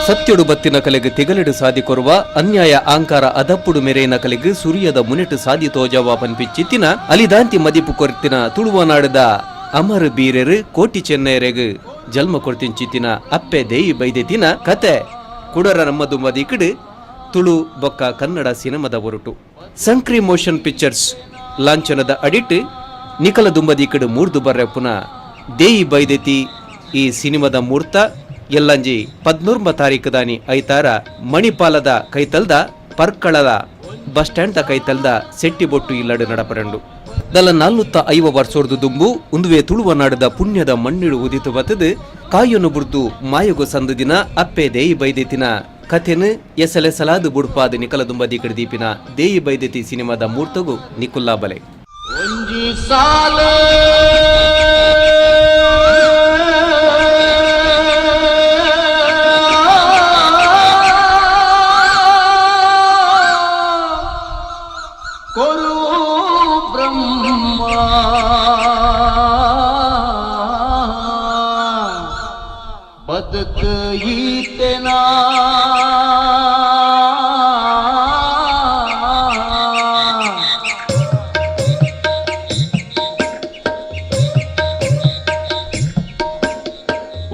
ಸತ್ಯೊಡು ಬತ್ತಿನ ಕಲೆಗ್ ತಿಗಲೆಡ್ ಸಾದಿ ಕೊರುವ, ಅನ್ಯಾಯ ಆಂಕಾರ ಅದಪ್ಪುಡು ಮೆರೆಯಿನ ಕಲೆಗ್ ಸುರಿಯದ ಮುನೆಟ್ ಸಾದಿ ತೋಜಾವ ಪನ್ಪಿಂಚಿತ್ತಿನ ಅಲಿದಾಂತಿ ಮದಿಪು ಕೊರ್ತಿನ ತುಳುವನಾಡುದ ಅಮರ್ ಬೀರೆರ್ ಕೋಟಿ ಚೆನ್ನಯೆರೆಗ್ ಜನ್ಮ ಕೊರ್ತಿಂಚಿತ್ತಿನ ಅಪ್ಪೆ ದೇಯಿ ಬೈದೆತಿನ ಕತೆ ಕುಡರ ನಮ್ಮ ದುಂಬದೀಕಡ್ ತುಳು ಬೊಕ್ಕ ಕನ್ನಡ ಸಿನಿಮಾದ ಒರುಟು ಸಂಕ್ರಿ ಮೋಷನ್ ಪಿಕ್ಚರ್ಸ್ ಲಾಂಛನದ ಅಡಿಟ್ ನಿಕಲ ದುಂಬದೀಕಡ್ ಮೂರ್ದು ಬರ್ರೆಪ್ಪುನ ದೇಯಿ ಬೈದೆತಿ ಈ ಸಿನಿಮಾದ ಮೂರ್ತ ಎಲ್ಲಂಜಿ ಪದ್ನೂರ್ಮ ತಾರೀಕುದಾನಿ ಐತಾರ ಮಣಿಪಾಲದ ಕೈತಲ್ದ ಪರ್ಕಳದ ಬಸ್ ಸ್ಟ್ಯಾಂಡ್ ದ ಕೈತಲ್ದ ಸೆಟ್ಟಿಬೊಟ್ಟು ಇಲ್ಲಡು ನಡಪರಂಡು. ದಲ ನಾಲ್ನುತ್ತ 50 ವರ್ಷೊರ್ದು ದುಂಬು ಉಂದುವೆ ತುಳುವ ನಾಡದ ಪುಣ್ಯದ ಮಣ್ಣಿಡು ಉದಿತು ಬತ್ತದು ಕಾಯೊನು ಬುಡ್ದು ಮಾಯೊಗು ಸಂದು ದಿನ ಅಪ್ಪೆ ದೇಯಿ ಬೈದೆತಿನ ಕಥೆನ್ ಎಸಲೆಸಲಾದ್ ಬುಡ್ಪಾದ್ ನಿಕಲ ದುಂಬದೀಕಡ್ ದೀಪಿನ ದೇಯಿ ಬೈದೆತಿ ಸಿನಿಮಾದ ಮೂರ್ತೊಗು ನಿಕುಲ್ಲಾ ಬಲೆ. ಒಂಜಿ ಸಾಲ ಕೊರು ಬ್ರಹ್ಮ ಬದುಕು ಈತೆನ.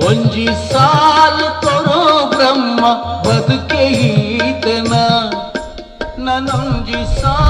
ಒಂಜಿ ಸಾಲು ಕೊರು ಬ್ರಹ್ಮ ಬದುಕೆ ಈತನ, ನನೊಂಜಿ ಸಾಲು.